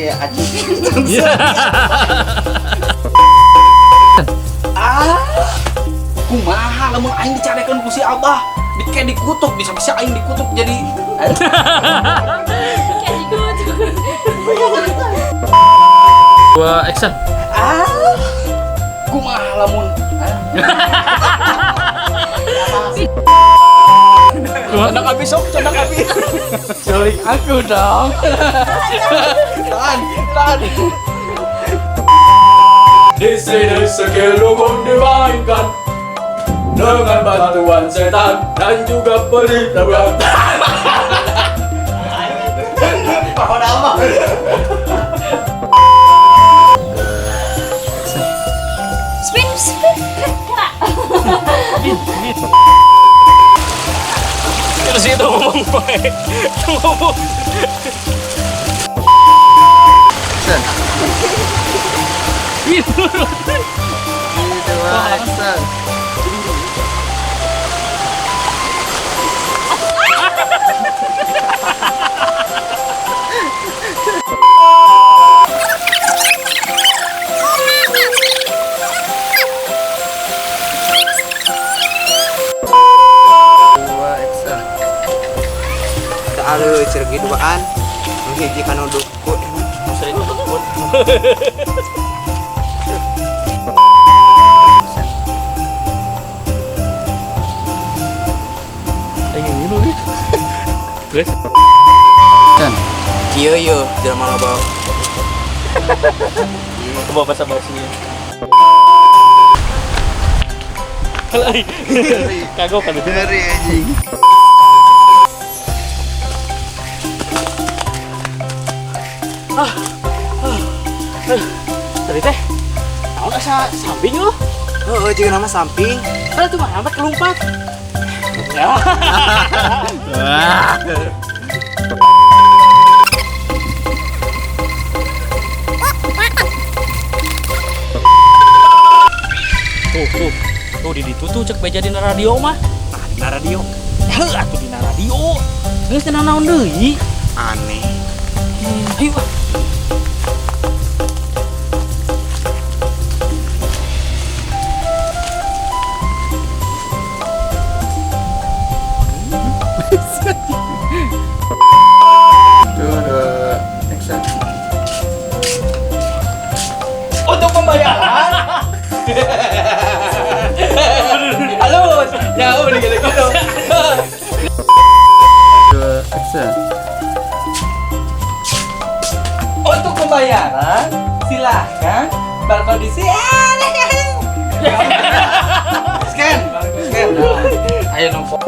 Si Aci. Ah, kumaha lamun aing dicarekan ku si Abah, di kayak dikutuk, bisa-bisa aing dikutuk jadi Kayak dikutuk. Dua, action. Ah, kumaha lamun ah. Cendak abi sok, cendak abi. Culik aku dong. Tahan, tahan. Di sini skill dukun dimainkan dengan bantuan setan dan juga pelita. Pohon apa? Spin, spin. Kak. Terus itu ngomong baik. Ngomong. Action. Itu. Dua, action. Dua, action. Teu aleuy ciregi duaan. Nu hiji kana dukun. Sering dukun. Ayo minum nih. Guys. Action. Kieu yeuh jelema loba. Kebawa bahasa basi. Kalau kagok kan itu. Ngeri anjing. Tadi teh, naon asa samping lo? Heeh, jeung nama samping. Ada tuh mah amat kelumpat. Ya. Tuh, tuh. Tuh di ditu tuh cek beja dina radio mah. Nah, dina radio. Heuh atuh dina radio. Geus teu naon deui. Aneh. Ayo ah. Dua, action. Untuk pembayaran. Halus. Ya udah gitu gitu. Dua, action. Untuk pembayaran silahkan barcode di sini. Scan, scan. Ayo nomor.